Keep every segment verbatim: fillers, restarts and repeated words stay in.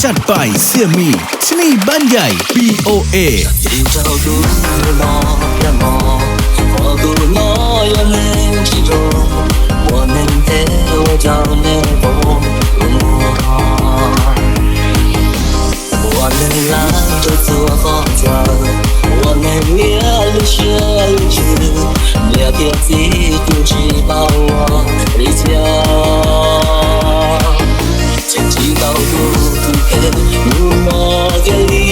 จัดไปเสื้อมี ที่นี่บ้านใหญ่ บี โอ เอ ที่เจ้าดูหลอกอย่ามองเพราะดูน้อยยังเล่นที่โดนวันหนึ่งเทวเจ้าแม่ผมรู้ว่าหนึ่งล้านเจ้าตัวของเธอวันหนึ่งเมียหรือเชื่อหรือชื่อเมียเพียงที่กูชีเบาหรือเชื่อ Jan ti ba w kou touke nou nan vye li.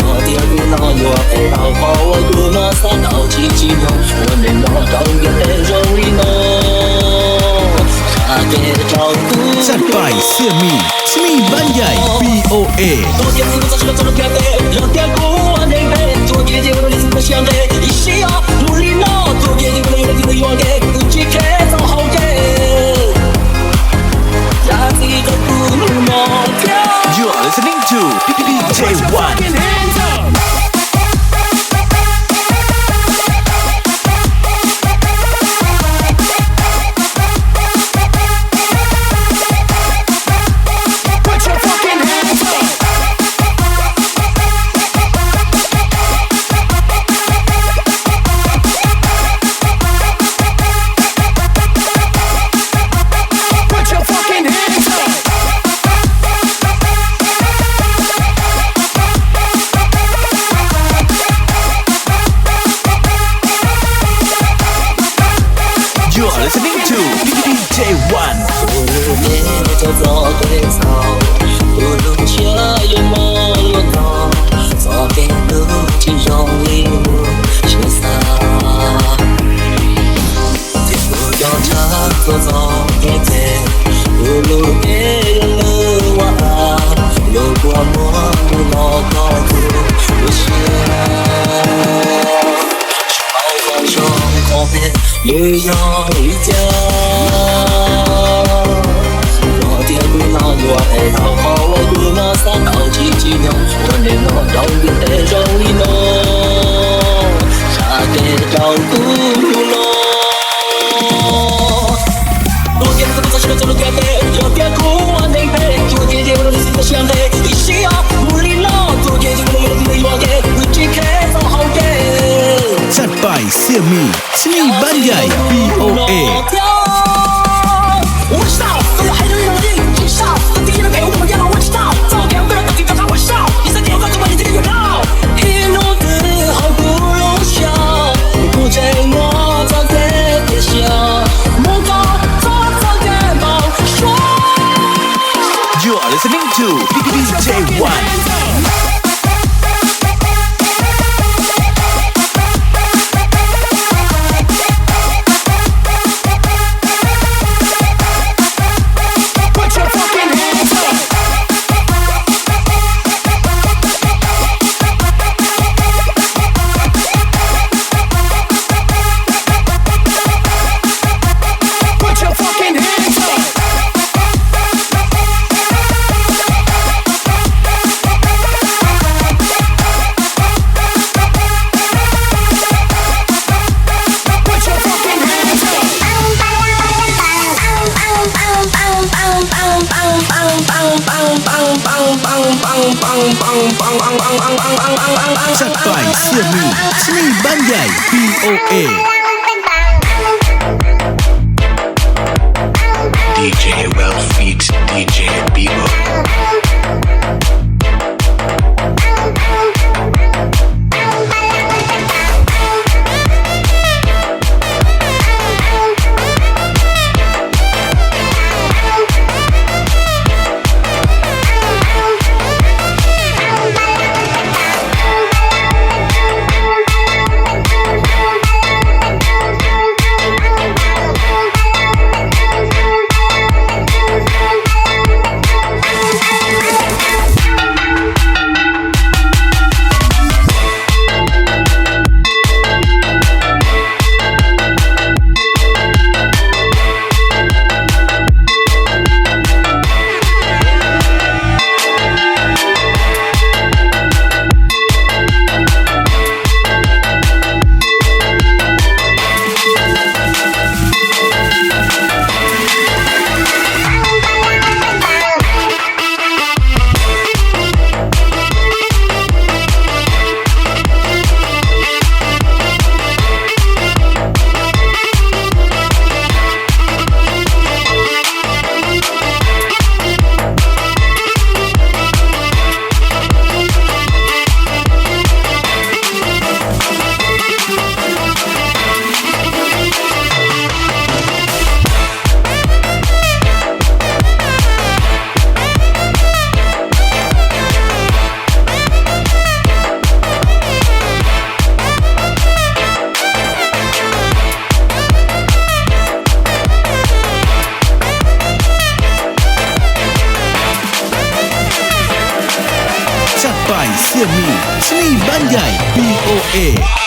Nan vye li nan yo ap fè pa w pa w kou nan sa ta w ti ti non. Mwen men nan ta w gen fè jan wi non. Sa gen ta w kou. จัดไปเสื้อมี ที่นี่บ้านใหญ่ บี โอ เอ Touke nou sa chita tou nou kète. Jan te kou an denge. Touke di nou li si mechan de. Ishi ya. You are listening to D J One. Put your fucking hands up. Put your fucking hands up. You're listening to D J One. Set by Simi, Simi Banyai, B O A. You are listening to D J One. Put your fucking hands up. Put your fucking hands up. Put your fucking hands up. Set by Simi, Simi Banyai, B O A. D J Well feat. D J Bibo. Sni Banjay, V O A.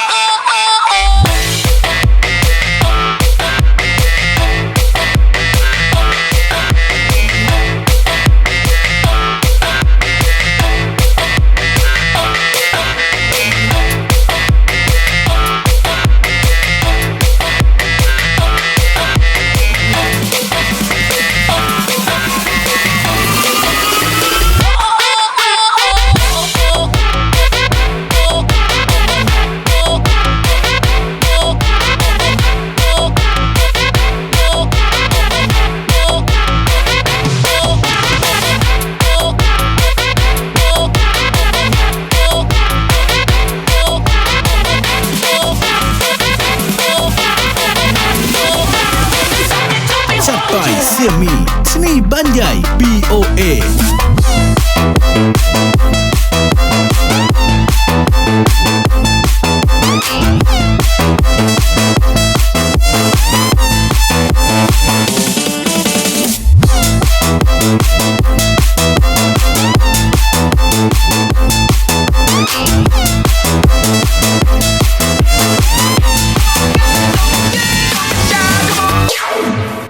Sa bay Semi, Sni Banjay, V O A.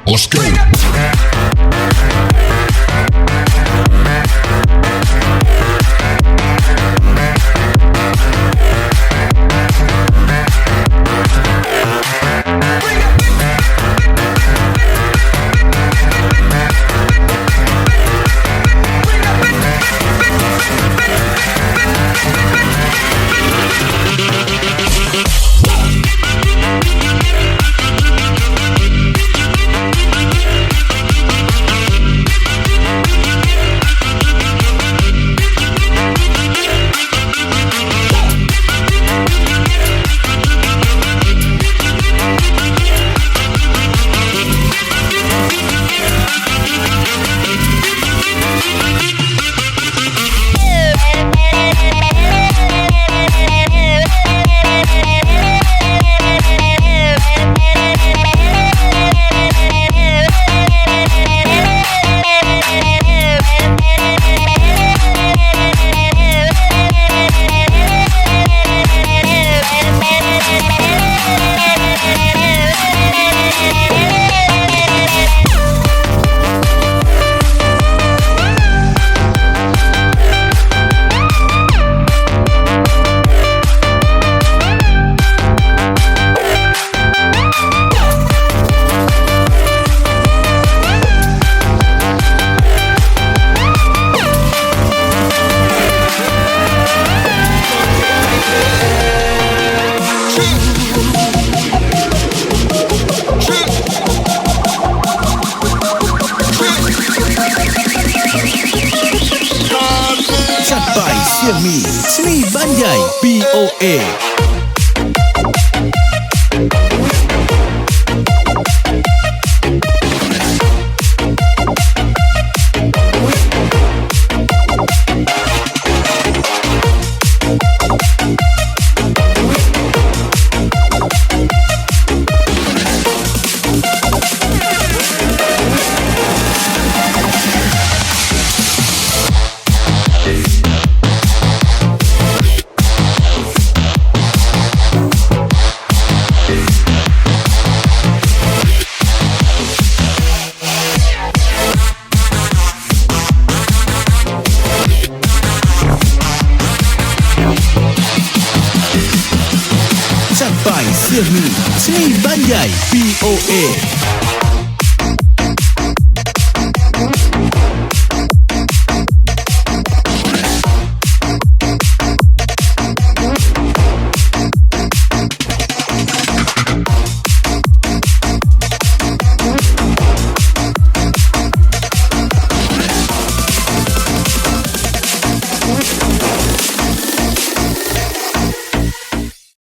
Let's go. Sa bay Semi, Sni Banjay, V O A. Sa bay Semi, Sni Banjay, V O A.